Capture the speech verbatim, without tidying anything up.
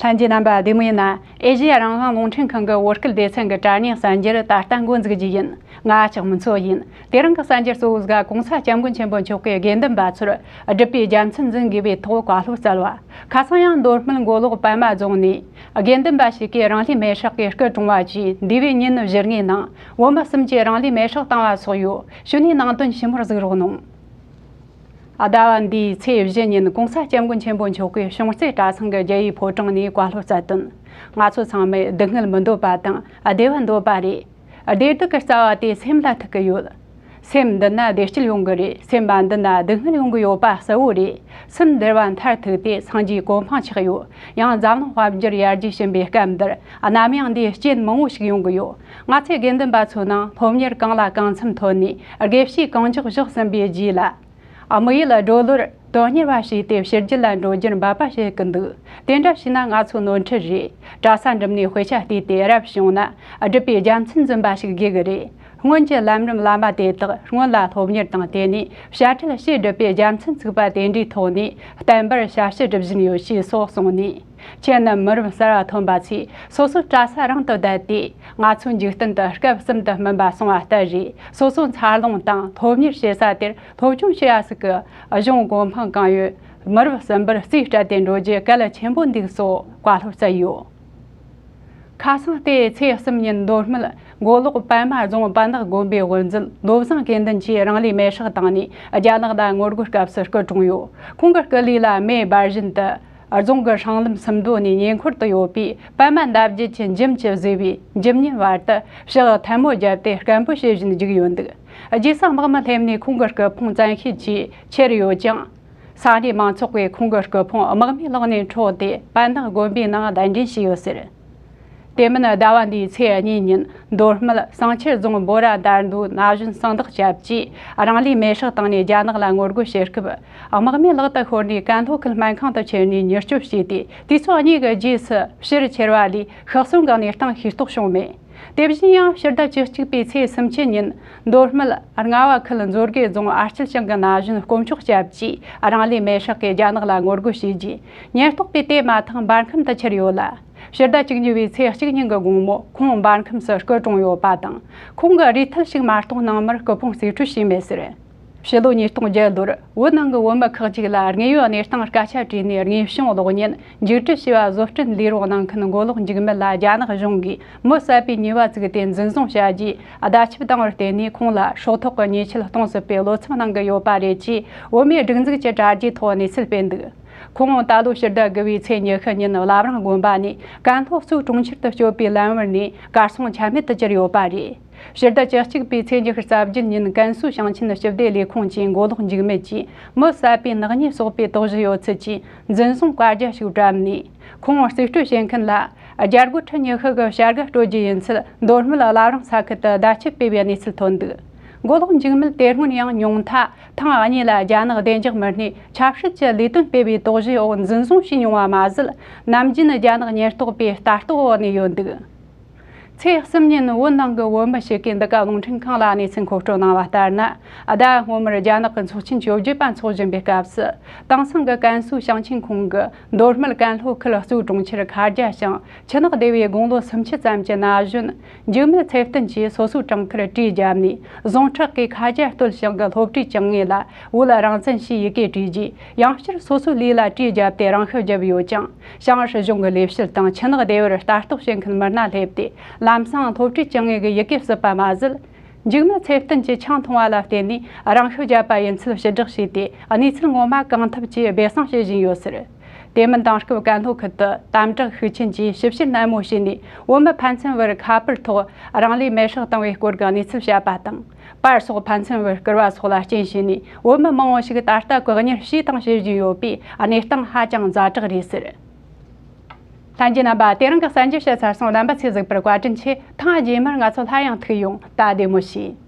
ལྷན་རྒྱས་རྣམ་པ་བདེ་མོ་ཡིན་ན། ཨེ་ཤེ་ཡ་རང་དབང་རླུང་འཕྲིན་ཁང་གི་བོད་སྐད་སྡེ་ཚན་གྱི་དྲ་བརྙན་གསར་འགྱུར་ད་ལྟ་འགོ་འཛུགས་རྒྱུ་ཡིན། ང་ལྕགས་མོ་མཚོ་ཡིན། དེ་རིང་གི་གསར་འགྱུར་གཙོ་བོ་ཟིག་གོང་ས་སྐྱབས་མགོན་ཆེན་པོ་མཆོག་གིས་དགེ་འདུན་པ་ཚོར་སྒྲུབ་པའི་རྒྱལ་མཚན་འཛིན་དགོས་པའི་ཐོག་བཀའ་སློབ་སྩལ་བ། ཁ་སང་ཡང་མདོ་སྨད་མགོ་ལོག་པད་མ་རྫོང་ནས་དགེ་འདུན་པ་ཞིག་གིས་རང་ལུས་མེར་སྲེག་གིས་སྐུ་གྲོངས་པ་བཅས་འདས་པའི་ཉིན་བཞི་ལྔའི་ནང་བོད་མི་གསུམ་གྱིས་རང་ལུས་མེར་སྲེག་བཏང་བ་སོགས་ཡོད། གཞུག་ནས་ནང་དོན་ཞིབ་མོར་གཟིགས་རོགས་གནང་། ཟླ་བ་འདིའི་ཚེས་བཞི་ཉིན་གོང་ས་སྐྱབས་མགོན་ཆེན་པོ་མཆོག་གིས་གཤོང་རྩེ་གྲྭ་ཚང་གི་རྒྱལ་བའི་ཕོ་བྲང་ནས་བཀའ་སློབ་སྩལ་དོན། ང་ཚོ་ཚང་མས་སྡུག་བསྔལ་མི་འདོད་པ་དང་བདེ་བ་འདོད་པ་རེད། བདེ་སྡུག་གི་རྩ་བ་དེ་སེམས་ལ་ཐུག་གི་ཡོད། སེམས་འདུན་ན་བདེ་སྐྱིད་ཡོང་གི་རེད། སེམས་མ་འདུན་ན་སྡུག་བསྔལ་ཡོང་གི་ཡོད་པ་གསལ་བོ་རེད། སེམས་འདུལ་བ་མཐར་ཐུག་དེ་སངས་རྒྱས་གོ་འཕང་ཆགས་ཡོད། ཡང་འཛམ་གླིང་དཔལ་འབྱོར་ཡར་རྒྱས་ཕྱིན་པའི་སྐབས་འདིར་ནམ་ཡང་འདིའི་རྐྱེན་མང་བོ་ཞིག་ཡོང་གི་ཡོད། ང་ཚོས་དགེ་འདུན་པ་ཚོའི་ནང་སློབ་གཉེར་གང་ལ་གང་འཚམ་ཐོན་ནས་དགེ་བཤེས་གང་མགྱོགས་བཞག་ཟིན་པའི་རྗེས་ལ། དམིགས་ཡུལ་སྒྲོ་བླུར་དོན་གཉེར་བ་ཞིག་སྟེ་ཕྱི་རྒྱལ་ལ་འགྲོ་རྒྱུར་འབད་པ་བྱེད་ཀྱི་འདུག་དེ་འདྲ་བྱས་ན་ང་ཚོ་ནོར་འཁྲུལ་རེད། གྲྭ་ས་འགྲིམ་ནས་དཔེ་ཆ་བལྟས་ཏེ་རབ་བྱུང་ན་སྒྲུབ་པའི་རྒྱལ་མཚན་འཛིན་པ་ཞིག་དགོས་ཀྱི་རེད། སྔོན་གྱི་ལམ་རིམ་བླ་མ་དེ་དག་སྔོན་ལ་སློབ་གཉེར་དང་དེ་ནས་བཤད་ཁྲིད་བྱས་སྒྲུབ་པའི་རྒྱལ་མཚན་ཚུགས་པ་དེ་འདྲའི་ཐོག་ནས་བསྟན་པར་ཞབས་ཕྱི་སྒྲུབ་བཞིན་ཡོད་ཅེས་སོགས་གསུངས་ནས། ཁྱེད་རྣམས་མི་རབས་གསར་བ་ཐོན་པ་ཚོས་སོ་སོའི་གྲྭ་ས་རང་དུ་བསྡད་དེ། ང་ཚོའི་འཇིག་རྟེན་དུ་སྐབས་གསུམ་དུ་སྨིན་པ་སོང་བ་ལྟར་རེད། སོ་སོའི་འཚར་ལོངས་དང་སློབ་གཉེར་བྱེད་ས་དེར་སློབ་སྦྱོང་བྱེད་ཡ་ཟིག་གི་གཞུང་གོ་འཕང་གང་ཡོད། མི་རབས་གསུམ་པར་རྩིས་སྤྲད་དེ་འགྲོ་རྒྱུ་གལ་ཆེན་པོ་འདུག་སོགས་བཀའ་སློབ་སྩལ་ཡོད། ཁ་སང་སྟེ་ཚེས་གསུམ་ཉིན་མདོ་སྨད་མགོ་ལོག་པད་མ་རྫོང་པད་ནག་དགོན་པའི་དབུ་འཛིན་བློ་བཟང་དགེ་འདུན་གྱིས་རང་ལུས་མེར་སྲེག་བཏང་ནས་རྒྱ་ནག་ལ་ངོ་རྒོལ་སྐབས་སུ་སྐུ་གྲོངས་ཡོད། ཁོང་གི་སྐུ་ལུས་ལ་མེ་འབར་བཞིན་དུ། རྫོང་གི་སྲང་ལམ་སུམ་མདོ་ནས་ཉེ་འཁོར་དུ་ཡོད་པའི་པད་མ་འདབ་བརྒྱད་ཀྱི་འཇིམ་གྱིས་བཟོས་པའི་འཇིམ་བརྙན་བར་དུ་ཕྱག་ཐལ་མོ་བརྒྱབ་སྟེ་སྐད་འབོད་བྱེད་བཞིན་བརྒྱུགས་ཡོད་འདུག་རྗེས་སུ་དམག་མི་སླེབས་ནས་ཁོང་གི་སྐུ་ཕུང་བཙན་ཤེད་ཀྱིས་ཁྱེར་ཡོད་ཀྱང་། ས་གནས་མང་ཚོགས་ཀྱིས་ཁོང་གི་སྐུ་ཕུང་དམག་མིའི་ལག་ནས་འཕྲོག་སྟེ་པད་ནག་དགོན་པའི་ནང་གདན་འདྲེན་བྱས་ཡོད་ཟེར། དེ་མིན་ཟླ་བ་འདིའི་ཚེས་གཉིས་ཉིན་མདོ་སྨད་བསང་ཆུ་རྫོང་བོ་ར་དར་མདོའི་ན་གཞོན་གསང་བདག་སྐྱབས་ཀྱིས་རང་ལུས་མེར་སྲེག་བཏང་ནས་རྒྱ་ནག་ལ་ངོ་རྒོལ་བྱེད་སྐབས། དམག་མིའི་ལག་ཏུ་ཤོར་ནས་ཀན་ལྷོ་ཁུལ་སྨན་ཁང་དུ་ཁྱེར་ནས་མྱུར་སྐྱོབ་བྱས་ཏེ། དུས་ཚོད་གཉིས་ཀྱི་རྗེས་སུ་ཕྱིར་ཁྱེར་བ་ལས་ཤི་གསོན་གྱི་གནས་སྟངས་ཤེས་རྟོགས་བྱུང་མེད། དེ་བཞིན་ཡང་ཕྱི་ཟླ་བཅུ་གཅིག་པའི་ཚེས་སུམ་ཅུ་ཉིན་མདོ་སྨད་རྔ་བ་ཁུལ་མཛོད་དགེ་རྫོང་ཨ་སྐྱིད་ཞང་གི་ན་གཞོན་དཀོན་མཆོག་སྐྱབས་ཀྱིས་རང་ལུས་མེར་སྲེག་གིས་རྒྱ་ནག་ལ་ངོ་རྒོལ་བྱས་རྗེས། ཉེན་རྟོག་པས་དེ་མ་ཐག་འབར་ཁམས་དུ་ཁྱེར་ཡོད་ལ། ཕྱི་ཟླ་བཅུ་གཉིས་པའི་ཚེས་གཅིག་ཉིན་གྱི་དགོང་མོ་ཁོང་འབར་ཁམས་སུ་སྐུ་གྲོངས་ཡོད་པ་དང་། ཁོང་གི་རུས་ཐལ་ཞིག་མ་གཏོགས་ནང་མར་སྐུ་ཕུང་རྩིས་སྤྲོད་བྱས་མེད་ཟེར། ཕྱི་ལོ་ཉིས་སྟོང་བརྒྱད་ལོར་བོད་ནང་གི་བོད་མི་ཁག་ཅིག་ལ་དངོས་ཡོད་གནས་སྟངས་སྐད་ཆ་དྲིས་ནས་དངོས་བྱུང་གློག་བརྙན་མཇུག་སྒྲིལ་བྱས་པ་བཟོ་སྐྲུན་ལས་རོགས་གནང་མཁན་མགོ་ལོག་འཇིགས་མེད་ལ་རྒྱ་ནག་གཞུང་གིས་མི་བསད་པའི་ཉེས་པ་བཙུགས་ཏེ་འཛིན་བཟུང་བྱ་རྒྱུའི་བརྡ་ཁྱབ་བཏང་བར་བརྟེན་ནས། ཁོང་ལ་སྲོག་ཐོག་གི་ཉེས་ཆད་གཏོང་སྲིད་པའི་བློ་འཚབ་གནང་གི་ཡོད་པ་རེད་ཅེས་བོད་མིའི་སྒྲིག་འཛུགས་ཀྱི་དྲ་རྒྱའི་ཐོག་གནས་ཚུལ་སྤེལ་འདུག་ཁོང་ད་ལོ་ཕྱི་ཟླ་དགུ་པའི་ཚེས་ཉི་ཤུ་ཉིན་བླ་བྲང་དགོན་པ་ནས་ཀན་ལྷོ་གཙོས་གྲོང་ཁྱེར་དུ་སྐྱོད་པའི་ལམ་བར་ནས་གར་སོང་ཆ་མེད་དུ་གྱུར་ཡོད་པ་རེད། ཕྱི་ཟླ་བཅུ་གཅིག་པའི་ཚེས་ཉི་ཤུ་རྩ་བརྒྱད་ཉིན་ཀན་སུའུ་ཞིང་ཆེན་སྤྱི་བདེ་ལས་ཁུངས་ཀྱིས་མགོ་ལོག་འཇིགས་མེད་ཀྱིས་མི་བསད་པའི་ནག་ཉེས་བསགས་པའི་དོགས་གཞི་ཡོད་ཚུལ་གྱི་འཛིན་བཟུང་བཀའ་རྒྱ་ཞིག་བཀྲམ་ནས། ཁོང་རྩིས་སྤྲོད་བྱེད་མཁན་ལ་རྒྱ་སྒོར་ཁྲི་ཉི་ཤུ་གི་བྱ་དགའ་སྤྲོད་རྒྱུ་ཡིན་ཚུལ་མདོ་སྨད་བླ་བྲང་ས་ཁུལ་དུ་བརྡ་ཁྱབ་སྤེལ་བའི་གནས་ཚུལ་ཐོན་འདུག་མགོ་ལོག་འཇིགས་མེད་དེ་སྔོན་ཡང་ཉུང་མཐའ་ཐེངས་གཉིས་ལ་རྒྱ་ནག་བདེ་འཇགས་མི་སྣས་ཆབ་སྲིད་ཀྱི་ལས་དོན་སྤེལ་བའི་དོགས་གཞིའི་འོག་འཛིན་བཟུང་བྱས་མྱོང་བ་མ་ཟད། ནམ་རྒྱུན་རྒྱ་ནག་ཉེན་རྟོག་པའི་ལྟ་རྟོག་འོག་གནས་ཡོད་འདུག་ཚེས་གསུམ་ཉིན་བོད་ནང་གི་བོད་མི་ཞིག་གིས་འདི་ག་རླུང་འཕྲིན་ཁང་ལ་གནས་ཚུལ་མཁོ་སྤྲོད་གནང་བ་ལྟར་ན། ཟླ་སྔོན་མར་རྒྱ་ནག་གི་ཚོགས་ཆེན་བཅོ་བརྒྱད་པ་འཚོགས་བཞིན་པའི་སྐབས་སུ། དེང་སང་གི་ཀན་སུའུ་ཞིང་ཆེན་ཁོངས་ཀྱི་མདོ་སྨད་ཀན་ལྷོ་ཁུལ་གཙོས་གྲོང་ཁྱེར་མཁར་རྒྱ་ཞིང་ཆུ་ནག་སྡེ་བའི་དགུང་ལོ་སུམ་ཅུ་ཙམ་གྱི་ན་གཞོན་འཇིགས་མེད་ཚེ་བརྟན་གྱིས་སོ་སོའི་བྲང་ཁར་གྲོས་བརྒྱབ་ནས། ཟུངས་ཁྲག་གིས་མཁར་རྒྱ་སྟོད་ཞིང་གི་སློབ་གྲྭའི་བཅུ་དངོས་ལ་བོད་རང་བཙན་ཞེས་ཡི་གེ་བྲིས་རྗེས། ཡང་བསྐྱར་སོ་སོའི་ལུས་ལ་གྲོས་བརྒྱབ་སྟེ་རང་ཤི་བརྒྱབ་ཡོད་ཀྱང་། ཞིང་ཨར་སྲིད་གཞུང་གི་ལས་བྱེད་དང་ཆུ་ནག་སྡེ་བར་ལྟ་རྟོག་བྱེད་མཁན་མི་སྣ་སླེབས་ཏེ། ལམ་སང་སློབ་གྲྭའི་བཅུ་དངོས་ཀྱི་ཡི་གེ་བསུབས་པ་མ་ཟད། འཇིགས་མེད་ཚེ་བརྟན་གྱིས་ཆང་འཐུང་བ་ལ་བརྟེན་ནས་རང་ཤི་བརྒྱབ་པ་ཡིན་ཚུལ་ཕྱིར་བསྒྲགས་བྱས་ཏེ། གནས་ཚུལ་ངོ་མ་གང་ཐུབ་ཀྱིས་སྦས་གསང་བྱེད་བཞིན་ཡོད་ཟེར། དེ་མིན་དེང་སྐབས་ཀན་ལྷོ་ཁུལ་དུ་དམ་དྲག་ཤུགས་ཆེན་གྱིས་ཞིབ་བཤེར་ནན་མོ་བྱས་ནས། བོད་མི་ཕན་ཚུན་བར་ཁ་པར་ཐོག་རང་ལུས་མེར་སྲེག་བཏང་བའི་སྐོར་གྱི་གནས་ཚུལ་བཤད་པ་དང་། པར་སོགས་ཕན་ཚུན་བར་བསྐུར་བ་སོགས་ལ་རྐྱེན་བྱས་ནས། བོད་མི་མང་བོ་ཞིག་ད་ལྟ་བཀག་ཉར་བྱས་དང་བྱེད་བཞིན་ཡོད་པས། གནས་སྟངས་ཧ་ཅང་ཛ་དྲག་རེད་ཟེར། ལྷན་རྒྱས་རྣམ་པ། དེ་རིང་གི་གསར་འགྱུར་བཤད་ཚར་སོང་། རྣམ་པ་ཚོས་གཟིགས་པར་བཀའ་དྲིན་ཆེ། ཐེངས་རྗེས་མར་ང་ཚོ་སླར་ཡང་ཐུག་ཡོང་། ད་བདེ་མོ་བྱོས།